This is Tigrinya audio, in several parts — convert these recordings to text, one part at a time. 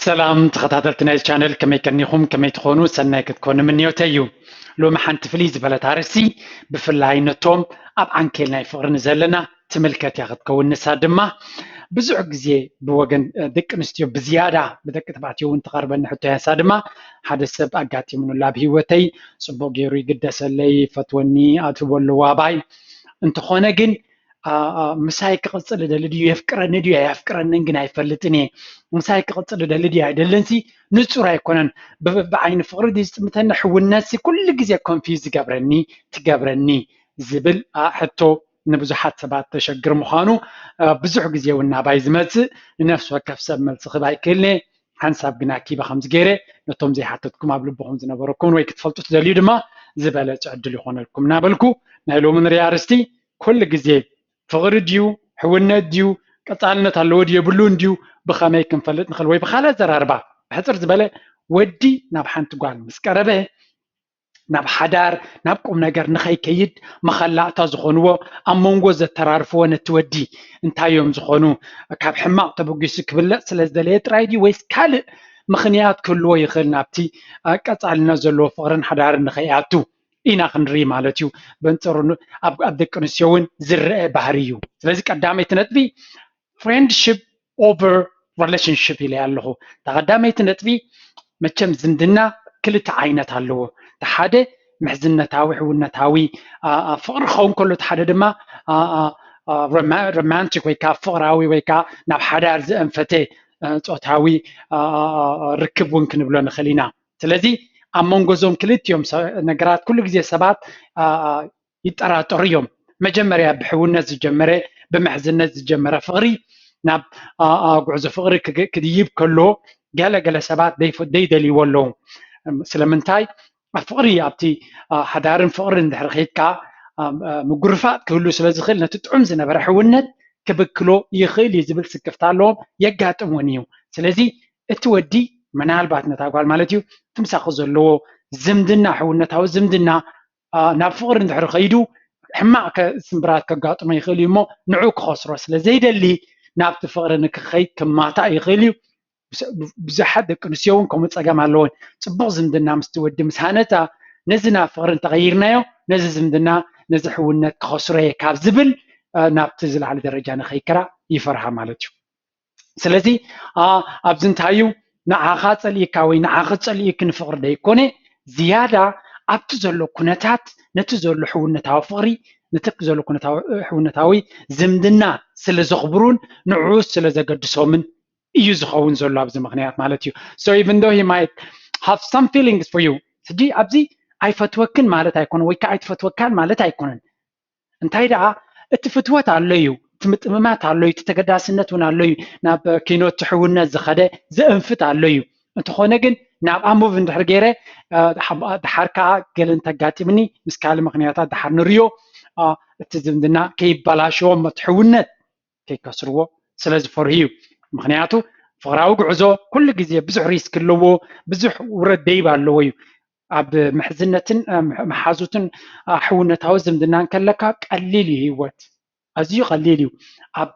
ሰላም ተኸታተልቲ ናይ ቻነል፣ ከመይ ቀኒኹም? ከመይ ትኾኑ? ሰናይ ክትኮኑ ምንዮተይ እዩ። ሎሚ ሓንቲ ፍልይ ዝበለት ኣርእስቲ፣ ብፍላይ ነቶም ኣብ ዓንኬል ናይ ፍቕሪ ንዘለና ትምልከት እያ ክትከውን። ንሳ ድማ ብዙሕ ግዜ ብወገን ደቂ ኣንስትዮ ብዝያዳ ብደቂ ተባዕትዮ እውን ትቐርበኒ ሕቶ እያ። ንሳ ድማ ሓደ ሰብ ኣጋጢሙኒ ኣሎ ኣብ ህይወተይ፣ ጽቡቕ ገይሩ ይግደሰለይ፣ ይፈትወኒ፣ ኣትህቦ ኣለዎ ኣባይ። እንተኾነ ግን ምሳይ ክቕፅል ደሊ ድዩ የፍቅረኒ ድዩ ኣየፍቅረንን ግን ኣይፈልጥን እየ። ምሳይ ክቕፅል ደሊ ድዩ ኣይደልን ሲ ንፁር ኣይኮነን። ብዓይኒ ፍቕሪ ድዩ ዝጥምተኒ ሕውነት ሲ ኩሉ ግዜ ኮንፊዝ ዝገብረኒ ትገብረኒ ዝብል ሕቶ ንብዙሓት ሰባት ተሸግር ምዃኑ ብዙሕ ግዜ እውን ናባይ ዝመፅእ ንነፍሲ ወከፍ ሰብ መልሲ ክህብ ኣይክእልኒ። ሓንሳብ ግና ኪበ ከምዚ ገይረ ነቶም ዘይሓተትኩም ኣብ ልብኹም ዝነበረኩም ወይ ክትፈልጡ ትደልዩ ድማ ዝበለፀ ዕድል ይኾነልኩም እናበልኩ ናይ ሎሚ ንሪኣ ኣርስቲ ኩሉ ግዜ ፍቕሪ ድዩ ሕውነት ድዩ ቀፃልነት ኣለዎ ድዩ የብሉን ድዩ ብኸመይ ክንፈልጥ ንኽእል? ወይ ብኻልእ ኣዘራርባ ብሕፅር ዝበለ ወዲ ናብ ሓንቲ ጓል ምስ ቀረበ ናብ ሓዳር ናብ ቁም ነገር ንኸይከይድ መኸላእታ ዝኾንዎ ኣብ መንጎ ዘተራርፍዎ ነቲ ወዲ እንታይ እዮም ዝኾኑ? ካብ ሕማቕ ተበጊሱ ክብለፅ ስለ ዝደለየ ጥራይ ድዩ ወይስ ካልእ ምኽንያት ክህልዎ ይኽእል ናብቲ ቀፃልነት ዘለዎ ፍቕርን ሓዳርን ንኸይኣቱ? ኢና ክንርኢ ማለት እዩ። በንፅሩ ኣብ ደቂ ኣንስትዮ እውን ዝረአ ባህሪ እዩ። ስለዚ ቀዳመይቲ ነጥቢ ፍሬንድሽፕ ኦቨር ሪሌሽንሽፕ ኢለ ኣለኹ። እታ ቀዳመይቲ ነጥቢ መቸም ዝምድና ክልተ ዓይነት ኣለዎ። እቲ ሓደ ምሕዝነታዊ ሕውነታዊ ፍቕሪ ክኸውን ከሎ እቲ ሓደ ድማ ሮማንቲክ ወይ ከዓ ፍቕራዊ ወይ ከዓ ናብ ሓዳር ዘእንፈተ ፆታዊ ርክብ እውን ክንብሎ ንኽእል ኢና። ስለዚ ኣብ መንጎ እዞም ክልቲኦም ነገራት ኩሉ ግዜ ሰባት ይጠራጠሩ እዮም። መጀመርያ ብሕውነት ዝጀመረ ብምሕዝነት ዝጀመረ ፍቕሪ ናብ ጉዕዞ ፍቕሪ ክድይብ ከሎ ገለ ገለ ሰባት ዘይደልይዎ ኣለዉ። ስለምንታይ ኣብ ፍቕሪ ኣብቲ ሓዳርን ፍቕርን እንድሕር ከይድካ ምጉርፋጥ ክህሉ ስለ ዝኽእል ነቲ ጥዑም ዝነበረ ሕውነት ክብክሎ ይኽእል እዩ ዝብል ስክፍታ ኣለዎም የጋጥም እውን እዩ። ስለዚ እቲ ወዲ ምናልባት ነታ ጓል ማለት እዩ ትምሳኺ ዘለዎ ዝምድና ሕውነታዊ ዝምድና ናብ ፍቕሪ እንድሕር ከይዱ ሕማቕ ስምብራት ከጋጥሞ ይኽእል እዩ እሞ ንዑ ክኸስሮ ስለ ዘይደሊ ናብቲ ፍቕሪ ንክኸይድ ክማታእ ይኽእል እዩ። ብዙሓት ደቂ ኣንስትዮ እውን ከምኡ ፀገም ኣለወን። ፅቡቕ ዝምድና ምስቲ ወዲ ምስ ሃነፃ ነዚ ናብ ፍቕሪ እንተቐይርናዮ ነዚ ዝምድና ነዚ ሕውነት ክኸስሮ እየ ካብ ዝብል ናብቲ ዝለዓለ ደረጃ ንኸይከራ ይፈርሃ ማለት እዩ። ስለዚ ኣብዚ እንታይ እዩ ንዓኻ ፀሊእካ ወይ ንዓኺ ፀሊእኪ ንፍቕሪ ደይኮነ ዝያዳ ኣብቲ ዘሎ ኩነታት ነቲ ዘሎ ሕውነታዊ ፍቕሪ ነቲ ዘሎ ኩነታዊ ሕውነታዊ ዝምድና ስለ ዘኽብሩን ንዕኡ ስለ ዘገድሶምን እዩ ዝኸውን ዘሎ ኣብዚ ምኽንያት ማለት እዩ። So even though he might have some feelings for you ሕጂ ኣብዚ ኣይፈትወክን ማለት ኣይኮነን ወይ ከዓ ኣይትፈትወካን ማለት ኣይኮነን። እንታይ ደኣ እቲ ፍትወት ኣሎ እዩ፣ እቲ ምጥምማት ኣሎ እዩ፣ እቲ ተገዳስነት እውን ኣሎ እዩ፣ ናብ ኪኖ እቲ ሕውነት ዝኸደ ዘእንፍት ኣሎ እዩ። እንተኾነ ግን ናብኣ ሙቭ እንድሕር ገይረ ድሓር ከዓ ገለ እንተጋጢምኒ ምስ ካልእ ምክንያታት ድሓር ንርዮ እቲ ዝምድና ከይበላሸዎም እቲ ሕውነት ከይከስርዎ ስለ ዝፈርሁ እዩ። ምክንያቱ ፍቕራዊ ጉዕዞ ኩሉ ግዜ ብዙሕ ሪስክ ኣለዎ፣ ብዙሕ ውረድ ደይብ ኣለዎ እዩ። ኣብ ምሕዝነትን መሓዙትን ሕውነታዊ ዝምድናን ከለካ ቀሊል እዩ ህይወት፣ ኣዝዩ ቀሊል እዩ። ኣብ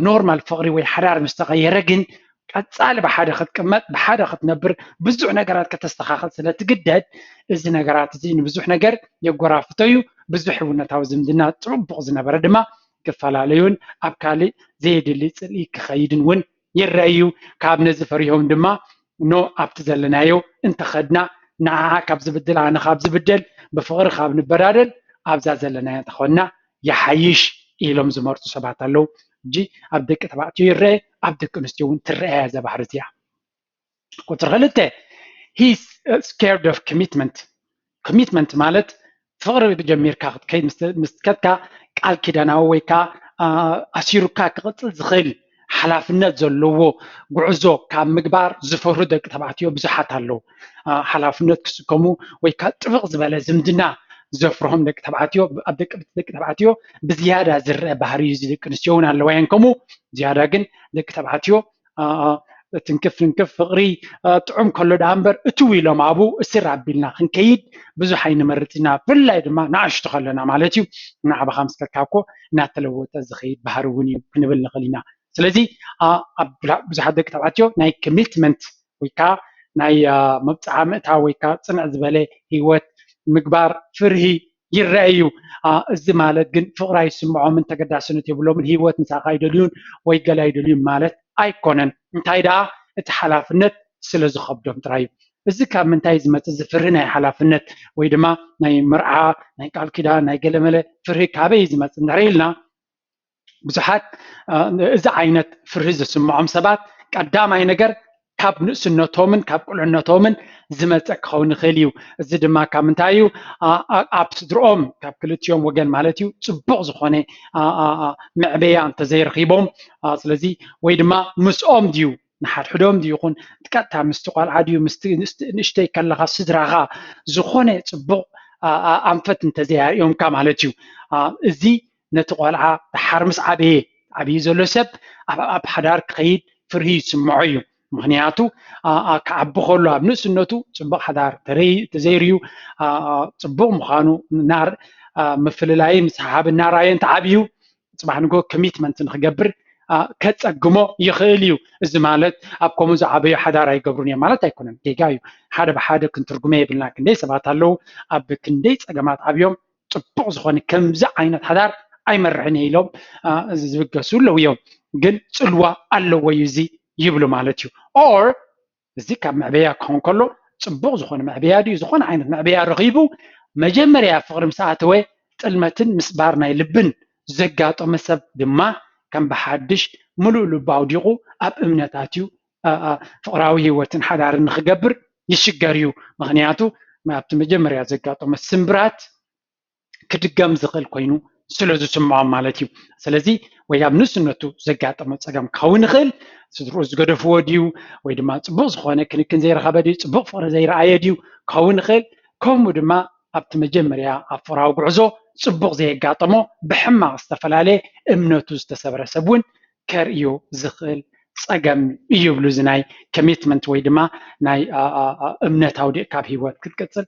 ኖርማል ፍቕሪ ወይ ሓዳር ምስ ተቐየረ ግን ቀፃሊ ብሓደ ክትቅመጥ ብሓደ ክትነብር ብዙሕ ነገራት ከተስተኻኽል ስለ ትግደድ እዚ ነገራት እዚ ንብዙሕ ነገር የጎራፍቶ እዩ። ብዙሕ ሕውነታዊ ዝምድና ፅቡቕ ዝነበረ ድማ ክፈላለዩን ኣብ ካልእ ዘየድሊ ፅልኢ ክኸይድን እውን ይረኣዩ። ካብ ነዚ ፈሪሆም ድማ ኖ ኣብቲ ዘለናዮ እንተኸድና ንዓኣ ካብ ዝብድል ኣነ ካብ ዝብደል ብፍቕሪ ካብ ንበዳደል ኣብዛ ዘለናዮ እንተኾንና ይሓይሽ ኢሎም ዝመርፁ ሰባት ኣለዉ። ሕጂ ኣብ ደቂ ተባዕትዮ ይረአ ኣብ ደቂ ኣንስትዮ እውን ትረኣያ እዛ ባህሪ እዚኣ። ቁፅሪ ክልተ he's scared of commitment። ኮሚትመንት ማለት ፍቕሪ ጀሚርካ ክትከይድ ምስ ከድካ ቃል ኪዳናዊ ወይ ከዓ ኣሲሩካ ክቕፅል ዝኽእል ሓላፍነት ዘለዎ ጉዕዞ ካብ ምግባር ዝፈርሁ ደቂ ተባዕትዮ ብዙሓት ኣለዉ። ሓላፍነት ክስከሙ ወይ ከዓ ጥብቕ ዝበለ ዝምድና ዘፍርሆም ደቂ ተባዕትዮ ኣብ ደቂ ተባዕትዮ ብዝያዳ ዝረአ ባህሪ እዩ እዚ። ደቂ ኣንስትዮ እውን ኣለዋ እየን ከምኡ። ዝያዳ ግን ደቂ ተባዕትዮ ትንክፍ ትንክፍ ፍቕሪ ጥዑም ከሎ ደኣ እምበር እትው ኢሎም ኣብኡ እስር ኣቢልና ክንከይድ ብዙሕ ኣይንመርፅ ኢና። ብፍላይ ድማ ንኣሽቱ ከለና ማለት እዩ። ንዓባኻ ምስ ከድካ እኮ እናተለወጠ ዝኸይድ ባህሪ እውን እዩ ክንብል ንኽእል ኢና። ስለዚ ኣብ ብዙሓት ደቂ ተባዕትዮ ናይ ኮሚትመንት ወይ ከዓ ናይ መብፅዓ ምእታው ወይ ከዓ ፅንዕ ዝበለ ህይወት ምግባር ፍርሂ ይረአ እዩ። እዚ ማለት ግን ፍቕሪ ኣይስምዖምን ተገዳስነት የብሎምን፣ ህይወት ምሳኻ ኣይደልዩን ወይ ገለ ኣይደልዩን ማለት ኣይኮነን። እንታይ ደኣ እቲ ሓላፍነት ስለ ዝኸብዶም ጥራይ እዩ። እዚ ካብ ምንታይ ዝመፅእ? እዚ ፍርሂ ናይ ሓላፍነት ወይ ድማ ናይ መርዓ ናይ ቃል ኪዳን ናይ ገለመለ ፍርሂ ካበይ እዩ ዝመፅእ እንድሕር ኢልና ብዙሓት እዚ ዓይነት ፍርሂ ዝስምዖም ሰባት ቀዳማይ ነገር ካብ ንእስነቶምን ካብ ቁልዕነቶምን ዝመፀ ክኸውን ይኽእል እዩ። እዚ ድማ ካብ ምንታይ እዩ? ኣብ ስድርኦም ካብ ክልቲኦም ወገን ማለት እዩ ፅቡቕ ዝኾነ መዕበያ እንተዘይረኺቦም፣ ስለዚ ወይ ድማ ምስኦም ድዩ ንሓድሕዶም ድዩ ይኹን ቀጥታ ምስቲ ቆልዓ ድዩ ምስቲ ንእሽተይ ከለኻ ስድራኻ ዝኾነ ፅቡቕ ኣንፈት እንተዘይኣርእዮምካ ማለት እዩ። እዚ ነቲ ቆልዓ ድሓር ምስ ዓበየ ዓብዩ ዘሎ ሰብ ኣብ ሓዳር ክኸይድ ፍርሂ ይስምዖ እዩ። ምኽንያቱ ክዓቢ ከሎ ኣብ ንእስነቱ ፅቡቕ ሓዳር ተዘይርዩ ፅቡቕ ምዃኑ ምፍልላይን ምስሓብን እናራየ እንተዓብዩ ፅባሕ ንጎ ኮሚትመንት ንክገብር ከፀግሞ ይኽእል እዩ። እዚ ማለት ኣብ ከምኡ ዝዓበዩ ሓዳር ኣይገብሩን እዮም ማለት ኣይኮነን፣ ጌጋ እዩ። ሓደ ብሓደ ክንትርጉመ የብልና። ክንደይ ሰባት ኣለዉ ኣብ ክንደይ ፀገማት ዓብዮም ፅቡቕ ዝኾነ ከምዚ ዓይነት ሓዳር ኣይመርሕን እየ ኢሎም ዝብገሱ ኣለዉ እዮም። ግን ፅልዋ ኣለዎ እዩ እዚ ይብሉ ማለት እዩ። ኦር እዚ ካብ መዕበያ ክኸውን ከሎ ፅቡቕ ዝኾነ መዕበያ ድዩ? ዝኾነ ዓይነት መዕበያ ረኺቡ መጀመርያ ፍቕሪ ምስ ኣተወ ጥልመትን ምስባር ናይ ልብን ዘጋጠመ ሰብ ድማ ከም ብሓድሽ ምሉእ ልቡ ኣውዲቑ ኣብ እምነት ኣትዩ ፍቕራዊ ህይወትን ሓዳርን ንክገብር ይሽገር እዩ። ምኽንያቱ ኣብቲ መጀመርያ ዘጋጠመ ስምብራት ክድገም ዝኽእል ኮይኑ ስለ ዝስምዖም ማለት እዩ። ስለዚ ወይ ኣብ ንእስነቱ ዘጋጠመ ፀገም ክኸውን ይኽእል፣ ስድርኡ ዝገደፍዎ ድዩ ወይ ድማ ፅቡቕ ዝኾነ ክንክን ዘይረኸበ ድዩ፣ ፅቡቕ ፍቕሪ ዘይረኣየ ድዩ ክኸውን ይኽእል። ከምኡ ድማ ኣብቲ መጀመርያ ኣብ ፍቕራዊ ጉዕዞ ፅቡቕ ዘየጋጠሞ ብሕማቕ ዝተፈላለየ እምነቱ ዝተሰብረ ሰብ እውን ከርእዮ ዝኽእል ፀገም እዩ ይብሉ። እዚ ናይ ኮሚትመንት ወይ ድማ ናይ እምነት ኣውዲቕካ ኣብ ህይወት ክትቅፅል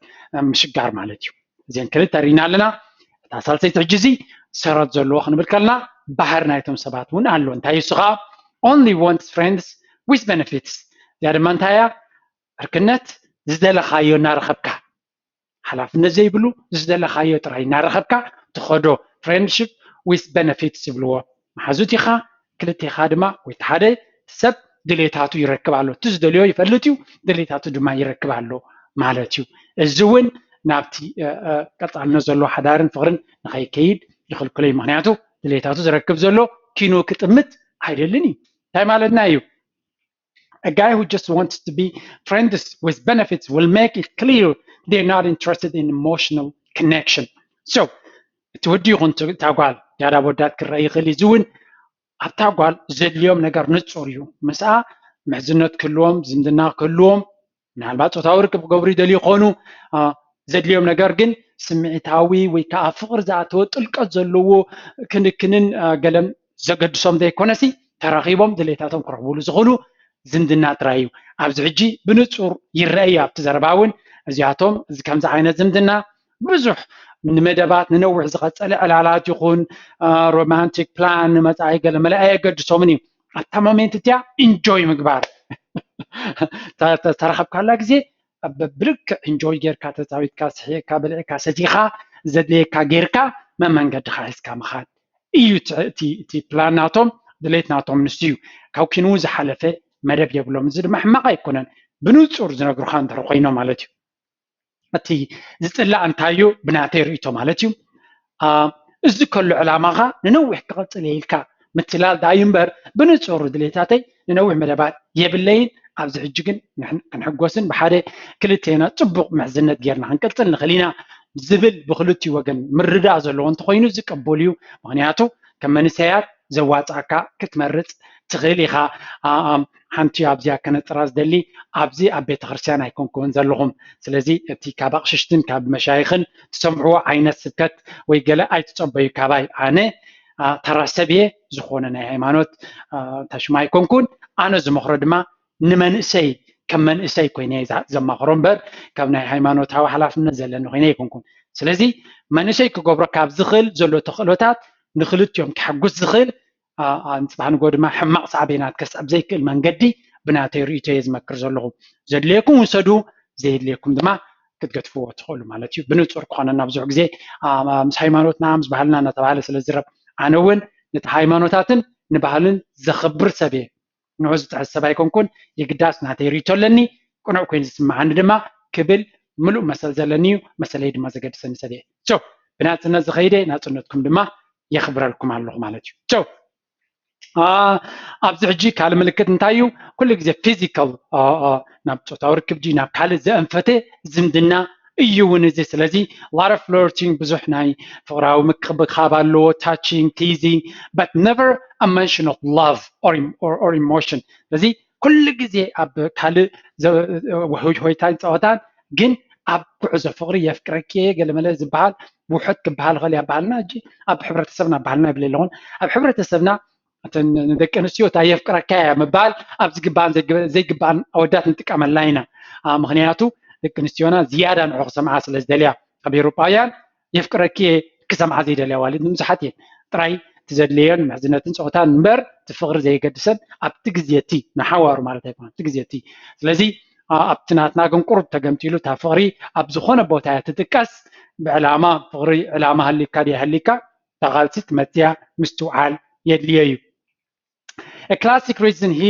ምሽጋር ማለት እዩ። እዚን ክልተ ርኢና ኣለና። እታ ሳልሰይቲ ሕጂ እዚ ሰረት ዘለዎ ክንብል ከለና ባህር ናይቶም ሰባት እውን ኣሎ። እንታይ እሱ ከዓ only wants friends with benefits። እዚኣ ድማ እንታይ እያ? ዕርክነት ዝደለኻዮ እናረኸብካ ሓላፍነት ዘይብሉ ዝደለኻዮ ጥራይ እናረኸብካ ትኸዶ friendship with benefits ዝብልዎ መሓዙት ኢኻ ክልቴኻ ድማ ወይ ሓደ ሰብ ድሌታቱ ይረክብ ኣሎ። እቲ ዝደልዮ ይፈልጥ እዩ፣ ድሌታቱ ድማ ይረክብ ኣሎ ማለት እዩ። እዚ እውን ናብቲ ቀፃልነት ዘለዎ ሓዳርን ፍቕርን ንኸይከይድ ይኽልክሎ እዩ። ምክንያቱ ድሌታቱ ዝረክብ ዘሎ ኪኖ ክጥምት ኣይደልን እዩ። እንታይ ማለትና እዩ? A guy who just wants to be friends with benefits will make it clear they're not interested in emotional connection. So እቲ ወዲ ይኹን እታ ጓል ያዳ ወዳት ክረአ ይኽእል እዩ። እዚ እውን ኣብታ ጓል ዘድልዮም ነገር ንፁር እዩ። ምስኣ ምሕዝነት ክህልዎም ዝምድና ክህልዎም ምናልባት ፆታዊ ርክብ ክገብሩ ይደልዩ ይኾኑ። ዘድልዮም ነገር ግን ስምዒታዊ ወይ ከዓ ፍቕሪ ዝኣተወ ጥልቀት ዘለዎ ክንክንን ገለን ዘገድሶም ዘይኮነሲ ተራኺቦም ድሌታቶም ክረኽብሉ ዝኽእሉ ዝምድና ጥራይ እዩ። ኣብዚ ሕጂ ብንፁር ይረአ እዩ ኣብቲ ዘረባ እውን እዚኣቶም እዚ ከምዚ ዓይነት ዝምድና ብዙሕ ንመደባት ንነዊሕ ዝቐፀለ ዕላላት ይኹን ሮማንቲክ ፕላን ንመፃኢ ገለ መለ ኣየገድሶምን እዩ። ኣብታ ሞሜንት እቲያ ኢንጆይ ምግባር ተረኸብካላ ግዜ ብልክዕ ኢንጆይ ጌርካ ተፃዊትካ ስሒቕካ በልዕካ ሰቲኻ ዘድልየካ ጌርካ መመንገድኻ ሒዝካ ምኻድ እዩ እቲ ፕላን ናቶም ድሌት ናቶም ንሱ እዩ። ካብ ኪንኡ ዝሓለፈ መደብ የብሎም። እዚ ድማ ሕማቕ ኣይኮነን ብንፁር ዝነግሩኻ እንድሕር ኮይኖም ማለት እዩ። እቲ ዝፅላእ እንታይ እዩ ብናተይ ርእይቶ ማለት እዩ። እዚ ከሎ ዕላማኻ ንነዊሕ ክቐፅል እየ ኢልካ ምትላል ዳዩ እምበር ብንፁር ድሌታተይ ንነዊሕ መደባት የብለይን። ኣብዚ ሕጂ ግን ክንሕጎስን ብሓደ ክልቴና ፅቡቕ ምሕዝነት ጌርና ክንቅፅል ንኽእል ኢና ዝብል ብክልቲኡ ወገን ምርዳእ ዘለዎ እንተኾይኑ ዝቅቡል እዩ። ምክንያቱ ከም መንእሰያት ዘዋፃእካ ክትመርፅ ትኽእል ኢኻ። ሓንቲ ኣብዚኣ ከነፅራ ዝደሊ ኣብዚ ኣብ ቤተክርስትያን ኣይኮንኩን ዘለኹም። ስለዚ እቲ ካብ ኣቕሽሽትን ካብ መሻይኽን ትሰምዕዎ ዓይነት ስብከት ወይ ገለ ኣይትፀበዩ ካባይ። ኣነ ተራ ሰብ እየ፣ ዝኾነ ናይ ሃይማኖት ተሽማ ኣይኮንኩን። ኣነ ዝመኽሮ ድማ ንመንእሰይ ከም መንእሰይ ኮይነ ዘማኽሮ እምበር ካብ ናይ ሃይማኖታዊ ሓላፍነት ዘለኒ ኮይነ ኣይኮንኩን። ስለዚ መንእሰይ ክገብሮ ካብ ዝኽእል ዘሎ ተኽእሎታት ንክልቲኦም ክሕጉስ ዝኽእል ንፅባሕ ንጎ ድማ ሕማቕ ሳዕቤናት ከስዕብ ዘይክእል መንገዲ ብናተይ ርእይቶ እየ ዝመክር ዘለኹ። ዘድልየኩም ውሰዱ፣ ዘየድልየኩም ድማ ክትገድፍዎ ትኽእሉ ማለት እዩ። ብንጹር ክኾነና ብዙሕ ግዜ ምስ ሃይማኖትና ምስ ባህልና እናተባሃለ ስለ ዝረብ፣ ኣነ እውን ነቲ ሃይማኖታትን ንባህልን ዘኽብር ሰብ እየ። ንዑ ዝጥሕስ ሰብ ኣይኮንኩን፣ የግዳስ ናተይ ርእይቶ ኣለኒ፣ ቅኑዕ ኮይኑ ዝስምዓኒ ድማ ክብል ምሉእ መሰል ዘለኒ እዩ። መሰለይ ድማ ዘገድሰኒ ሰብ እየ። ብናፅነት ዝኸይደ ናፅነትኩም ድማ የኽብረልኩም ኣለኹ ማለት እዩ። ኣብዚ ሕጂ ካልእ ምልክት እንታይ እዩ? ኩሉ ግዜ ፊዚካል፣ ናብ ጾታዊ ርክብ ድዩ ናብ ካልእ ዘእንፈተ ዝምድና እዩ እውን እዚ። ስለዚ lot of flirting፣ ብዙሕ ናይ ፍቕራዊ ምክብኻብ ኣለዎ፣ touching, teasing, but never a mention of love or emotion። ስለዚ ኩሉ ግዜ ኣብ ካልእ ሆይታን ፀወታን፣ ግን ኣብ ጉዕዞ ፍቕሪ የፍቅረኪ እየ ገለመለ ዝበሃል ውሕድ ክበሃል ይኽእል እያ። ባህልና ሕጂ ኣብ ሕብረተሰብና፣ ባህልና ይብል ኣለኹን፣ ኣብ ሕብረተሰብና ንደቂ ኣንስትዮ እታ የፍቅረካ እያ ምባል ኣብ ዝግባን ዘይግባን ኣወዳት ንጥቀመላ ኢና። ምክንያቱ ደቂ ኣንስትዮና ዝያዳ ንዑ ክሰምዓ ስለ ዝደልያ፣ ካብ ኤውሮጳውያን የፍቅረኪ እየ ክሰምዓ ዘይደልያ ኣዋልድ ብዙሓት እየን። ጥራይ እቲ ዘድልየን ምሕዝነትን ፆታን እምበር እቲ ፍቕሪ ዘየገድሰን ኣብቲ ግዜ እቲ ንሓዋሩ ማለት ኣይኮነን፣ ኣብቲ ግዜ እቲ። ስለዚ ኣብቲ ናትና ግን ቁሩብ ተገምጢሉ እታ ፍቕሪ ኣብ ዝኾነ ቦታ እያ ትጥቀስ። ብዕላማ ፍቕሪ ዕላማ ሃሊካ ድያ ሃሊካ እታ ቃልሲ ትመፅያ ምስትውዓል የድልዮ እዩ። A classic reason he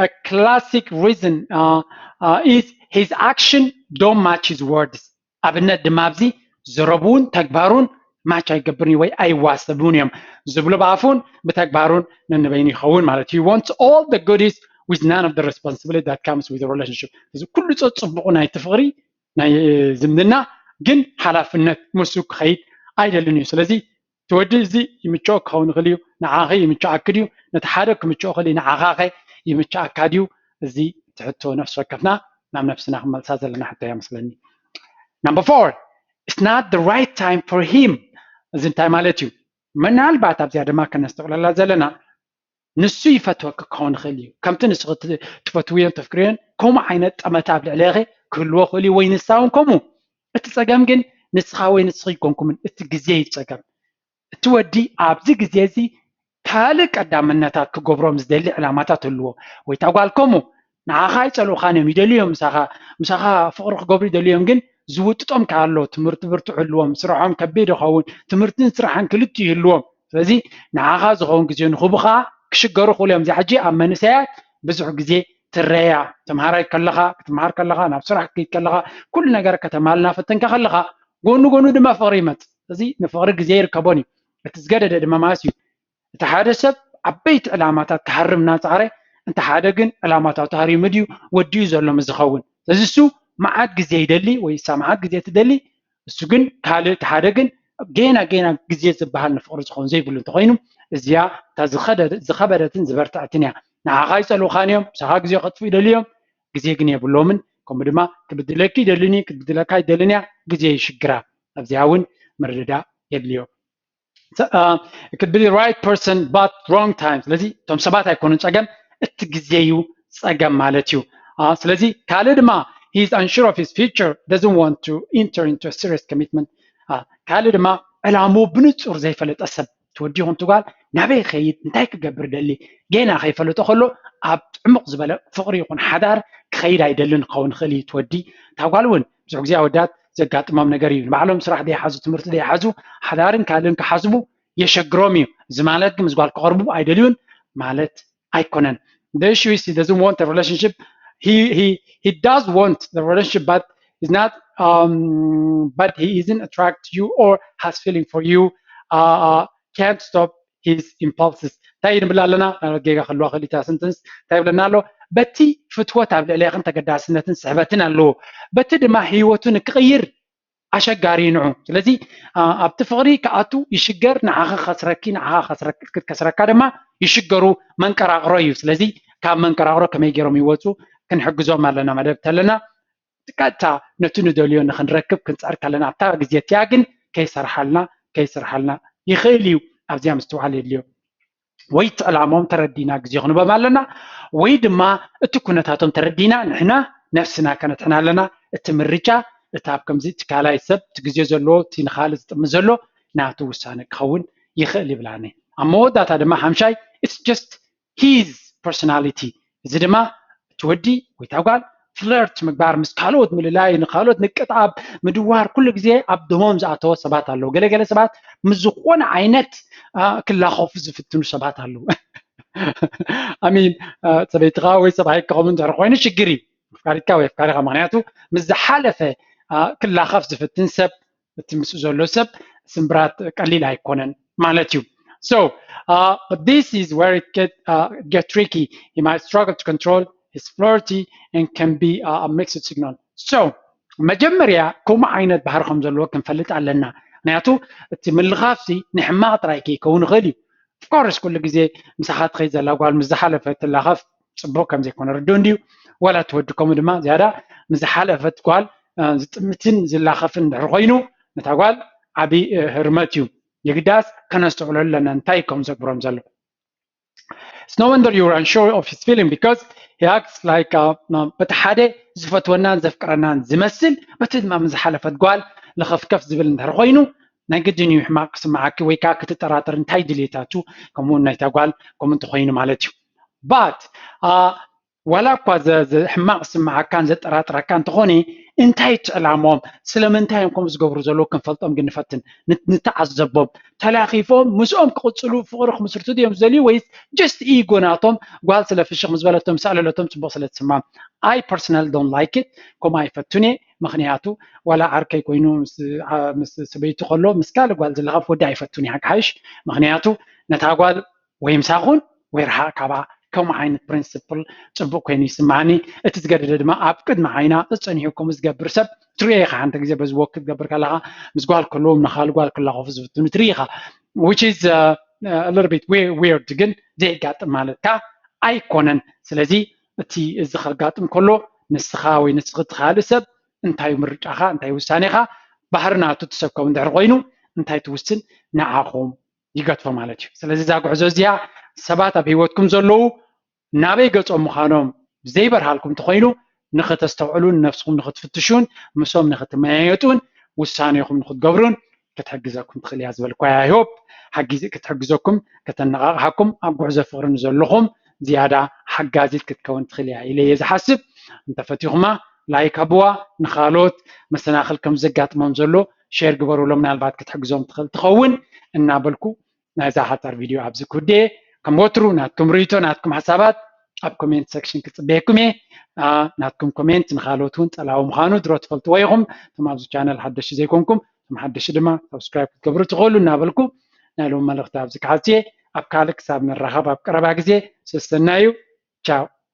a classic reason uh, uh, is his action don't match his words። ኣብነት ድማ ኣብዚ ዘረቡን ተግባሩን ማች ኣይገብርን ወይ ኣይዋሰቡን እዮም ዝብሉ ብኣፉን ብተግባሩን ነንበይኑ ይኸውን ማለት። He wants all the goodies with none of the responsibility that comes with the relationship። እዚ ኩሉ ፀፅቡቑ ናይቲ ፍቕሪ ናይ ዝምድና ግን ሓላፍነት ምስ ክኸይድ ኣይደልን እዩ። ስለዚ እቲ ወዲ እዚ ይምችኦ ክኸውን ይኽእል እዩ፣ ንዓኺ ይምችኣኪ ድዩ? ነቲ ሓደ ክምችኦ ይኽእል እዩ፣ ንዓኻኸ ይምችኣካ ድዩ? እዚ ትሕቶ ነፍሲ ወከፍና ናብ ነፍስና ክንመልሳ ዘለና ሕቶ እያ መስለኒ። Number four, it's not the right time for him። እዚ እንታይ ማለት እዩ? ምናልባት ኣብዚኣ ድማ ከነስተውዕለላ ዘለና ንሱ ይፈትወኪ ክኸውን ይኽእል እዩ። ከምቲ ንስኺ ትፈትውዮን ተፍቅርዮን ከምኡ ዓይነት ጠመተ ኣብ ልዕሌኺ ክህልዎ ይኽእል እዩ፣ ወይ ንሳ እውን ከምኡ። እቲ ጸገም ግን ንስኻ ወይ ንስኺ ኣይኮንኩምን፣ እቲ ግዜ እዩ ጸገም። እቲ ወዲ ኣብዚ ግዜ እዚ ካልእ ቀዳምነታት ክገብሮም ዝደሊ ዕላማታት ህልዎ፣ ወይ እታ ጓል ከምኡ። ንዓኻ ኣይጸልኡኻን እዮም፣ ይደልዩ እዮም ምሳኻ፣ ምሳኻ ፍቕሪ ክገብሩ ይደልዩ እዮም፣ ግን ዝውጥጦም ከኣ ኣሎ። ትምህርቲ ብርቱዕ ህልዎም፣ ስርሖም ከቢድ ይኸውን፣ ትምህርትን ስራሕን ክልቲኡ ይህልዎም። ስለዚ ንዓኻ ዝኸውን ግዜ ንኽህቡኻ ክሽገሩ ይኽእሉ እዮም። እዚኣ ሕጂ ኣብ መንእሰያት ብዙሕ ግዜ ትረያ። ተምሃራይ ከለኻ፣ ክትምሃር ከለኻ፣ ናብ ስራሕ ክትከይድ ከለኻ፣ ኩሉ ነገር ከተማልና ፈተንካ ከለኻ፣ ጎኑ ጎኑ ድማ ፍቕሪ ይመጽእ። እዚ ንፍቕሪ ግዜ ይርከቦን እዩ። እቲ ዝገደደ ድማ ማለት እዩ። እቲ ሓደ ሰብ ዓበይቲ ዕላማታት ክሃርም እናጻዕረ፣ እንተ ሓደ ግን ዕላማታቱ ሃሪሙ ድዩ ወዲኡ ዘሎ ምስ ዝኸውን። ስለዚ እሱ መዓት ግዜ ይደሊ ወይ እሳ መዓት ግዜ ትደሊ፣ እሱ ግን ካልእ፣ እቲ ሓደ ግን ጌና ጌና ግዜ ዝበሃል ንፍቕሪ ዝኸውን ዘይብሉ እንተኾይኑ፣ እዚኣ እታ ዝኸደ-፣ ዝኸበደትን ዝበርትዐትን እያ። ንዓኻ ይጸልኡኻን እዮም፣ ምሳኻ ግዜ ከጥፍኡ ይደልዩ እዮም፣ ግዜ ግን የብሎምን። ከምኡ ድማ ክብድለኪ ይደልን እዩ፣ ክብድለካ ይደልን እያ፣ ግዜ ይሽግራ። ኣብዚኣ እውን ምርድዳእ የድልዮ። It could be the right person but wrong time። ስለዚ እቶም ሰባት ኣይኮኑን ጸገም፣ እቲ ግዜ እዩ ጸገም ማለት እዩ። ስለዚ ካልእ ድማ he is unsure of his future, doesn't want to enter into a serious commitment። ካልእ ድማ ዕላምኡ ብንጹር ዘይፈለጠ ሰብ፣ ትወዲ ይኹን ትጓል ናበይ ክኸይድ፣ እንታይ ክገብር ደሊ ገና ከይፈለጦ ከሎ ኣብ ዕሙቕ ዝበለ ፍቕሪ ይኹን ሓዳር ክኸይድ ኣይደልን ክኸውን ይኽእል እዩ። ትወዲ እታ ጓል እውን ብዙሕ ግዜ ኣወዳት ዘጋጥሞም ነገር እዩ። ንባዕሎም ስራሕ ዘይሓዙ፣ ትምህርቲ ዘይሓዙ፣ ሓዳርን ካልእን ክሓስቡ የሸግሮም እዩ። እዚ ማለት ግን ምስ ጓል ክቐርቡ ኣይደልዩን ማለት ኣይኮነን። The issue is he doesn't want a relationship. He he he does want the relationship, but is not um but he isn't attracted to you or has feeling for you. Uh, uh can't stop his impulses። እንታይ ንብል ኣለና? ጌጋ ክህልዋ ክእል እታ ስንትንስ እንታይ ይብለና ኣሎ? በቲ ፍትወት ኣብ ልዕሌኽን ተገዳስነትን ስሕበትን ኣለዎ፣ በቲ ድማ ህይወቱ ንክቕይር ኣሸጋሪ እዩ ንዑ። ስለዚ ኣብቲ ፍቕሪ ክኣቱ ይሽገር፣ ንዓኻ ከስረኪ፣ ንዓኻ ከስረካ ድማ ይሽገሩ። መንቀራቕሮ እዩ። ስለዚ ካብ መንቀራቕሮ ከመይ ገይሮም ይወፁ ክንሕግዞም ኣለና። መደብ ተለና ቀጥታ ነቲ ንደልዮ ንክንረክብ ክንፅዕር ከለና ኣብታ ግዜ እቲኣ ግን ከይሰርሓልና ከይስርሓልና ይኽእል እዩ። ኣብዚኣ ምስትውዓል የድልዮ። ወይ እቲ ዕላማኦም ተረዲና ግዜ ክንቦም ኣለና፣ ወይ ድማ እቲ ኩነታቶም ተረዲና ንሕና ነፍስና ከነድሕና ኣለና። እቲ ምርጫ እታ ኣብ ከምዚ እቲ ካልኣይ ሰብ እቲ ግዜ ዘለዎ እቲ ንኻልእ ዝጥምት ዘሎ ናቱ ውሳነ ክኸውን ይኽእል ይብላኒ። ኣብ መወዳእታ ድማ ሓምሻይ it's just his personality። እዚ ድማ ወዲ ወይ እታ ጓል ፍለርት ምግባር፣ ምስ ካልኦት ምልላይ፣ ንካልኦት ንቅጣብ ምድዋር ኩሉ ግዜ ኣብ ደሞም ዝኣተወ ሰባት ኣለዉ። ገለገለ ሰባት ምስ ዝኾነ ዓይነት ክላኸፉ ዝፍትኑ ሰባት ኣለዉ። ኣሚን ሰበይትኻ ወይ ሰብኣይካ ከምኡ እንድሕር ኮይኑ ሽግር እዩ። ኣፍቃሪትካ ወይ ኣፍቃሪኻ ምክንያቱ ምስ ዝሓለፈ ክላኸፍ ዝፍትን ሰብ እቲ ምስኡ ዘሎ ሰብ ስምብራት ቀሊል ኣይኮነን ማለት እዩ። So uh, this is where it get, uh, get tricky. He might struggle to control his flirty and can be uh, a mixed signal. So መጀመርያ ከምኡ ዓይነት ባህሪ ከም ዘለዎ ክንፈልጥ ኣለና። ምክንያቱ እቲ ምልኻፍሲ ንሕማቕ ጥራይ ከይከውን ይኽእል እዩ። ኦፍኮርስ ኩሉ ግዜ ምሳኻ ትኸይድ ዘላ ጓል ምስ ዝሓለፈ ትላኸፍ ፅቡቅ ከም ዘይኮነ ርድኡ እንድዩ። ዋላ እቲ ወዲ ከምኡ ድማ ዝያዳ ምስ ዝሓለፈት ጓል ዝጥምትን ዝላኸፍን እንድሕር ኮይኑ ነታ ጓል ዓብዪ ህርመት እዩ። የግዳስ ከነስተውዕሎ ኣለና እንታይ ከም ዘግብሮም ዘሎ። It's no wonder you're unsure of his feeling because he acts like uh, በቲ ሓደ ዝፈትወናን ዘፍቅረናን ዝመስል በቲ ድማ ምስ ዝሓለፈት ጓል ለኸፍከፍ ዝብል እንድሕር ኮይኑ ናይ ግድን እዩ ሕማቕ ክስምዓኪ ወይ ከዓ ክትጠራጠር እንታይ ድልየታቱ ከምኡ እውን ናይታ ጓል ከምኡ እንተኮይኑ ማለት እዩ። But uh, ዋላ እኳ ሕማቕ ዝስምዓካን ዘጠራጥረካ እንተኾነ እንታይ እቲ ዕላሞም ስለምንታይ እዮም ከምኡ ዝገብሩ ዘለዉ ክንፈልጦም ግን ንፈትን። ንተዓዘቦም። ተላኺፎም ምስኦም ክቕፅሉ ፍቕሪ ክምስርቱ ድዮም ዝደልዩ ወይስ just ኢጎ ናቶም ጓል ስለ ፍሽኽ ምስ በለቶም ምስ ኣለለቶም ፅቡቕ ስለ ዝስማም? I personally don't like it። ከምኡ ኣይፈቱን እየ። ምክንያቱ ዋላ ዓርከይ ኮይኑ ምስ ሰበይቱ ከሎ ምስ ካልእ ጓል ዝለኸፍ ወዲ ኣይፈቱን እየ ሓቂ ሓይሽ። ምክንያቱ ነታ ጓል ወይ ምሳኹን ወይ ርሓቕ ካብኣ። ከምኡ ዓይነት ፕሪንስፕል ፅቡቅ ኮይኑ ይስማዓኒ። እቲ ዝገደደ ድማ ኣብ ቅድሚ ዓይና ፀፀኒሑ ከምኡ ዝገብር ሰብ ትሪኦ ኢኻ። ሓንቲ ግዜ በዚ ወክ ክትገብር ከለኻ ምስ ጓል ከለዎም ንኻል ጓል ክላኸፉ ዝፍትኑ ትርኢ ኢኻ። Which is little bit weird ግን ዘየጋጥም ማለትካ ኣይኮነን። ስለዚ እቲ እዚ ከጋጥም ከሎ ንስኻ ወይ ንስኺ እቲ ካልእ ሰብ እንታይ ምርጫኻ እንታይ ውሳኔኻ ባህሪ ናቱ ትሰከም እንድሕር ኮይኑ እንታይ ትውስን ንዓኹም ይገድፎ ማለት እዩ። ስለዚ እዛ ጉዕዞ እዚኣ ሰባት ኣብ ህይወትኩም ዘለዉ ናበይ ገጾም ምዃኖም ዘይበርሃልኩም እንተኾይኑ ንኽተስተውዕሉን ነፍስኹም ንኽትፍትሹን ምስኦም ንኽትመያየጡን ውሳኔኹም ንኽትገብሩን ክትሕግዘኩም ትኽእል እያ ዝበልኳ እያ። I hope ሓጊዚ ክትሕግዘኩም ከተነቓቕሓኩም ኣብ ጉዕዞ ፍቕሪ ንዘለኹም ዝያዳ ሓጋዚት ክትከውን ትኽእል እያ ኢለ እየ ዝሓስብ። እንተፈቲኹማ ላይክ ሃብዋ፣ ንኻልኦት መሰናኽል ከም ዘጋጥሞም ዘሎ ሼር ግበሩሎም፣ ምናልባት ክትሕግዞም ትኽእል ትኸውን እናበልኩ ናይዛ ሓጻር ቪድዮ ኣብዚ ክውድእ። ከም ወትሩ ናትኩም ርእይቶ ናትኩም ሓሳባት ኣብ ኮሜንት ሴክሽን ክጽበየኩም እየ። ናትኩም ኮሜንት ንኻልኦት እውን ጠላዊ ምዃኑ ድሮ ትፈልጥዎ ኢኹም። እቶም ኣብዚ ቻነል ሓደሽቲ ዘይኮንኩም እቶም ሓደሽቲ ድማ ሳብስክራይብ ክትገብሩ ትኽእሉ እናበልኩ ናይ ሎም መልእኽቲ ኣብዚ ክሓጽ እየ። ኣብ ካልእ ክሳብ ንራኸብ ኣብ ቀረባ ግዜ ሰሰናዩ። ቻው።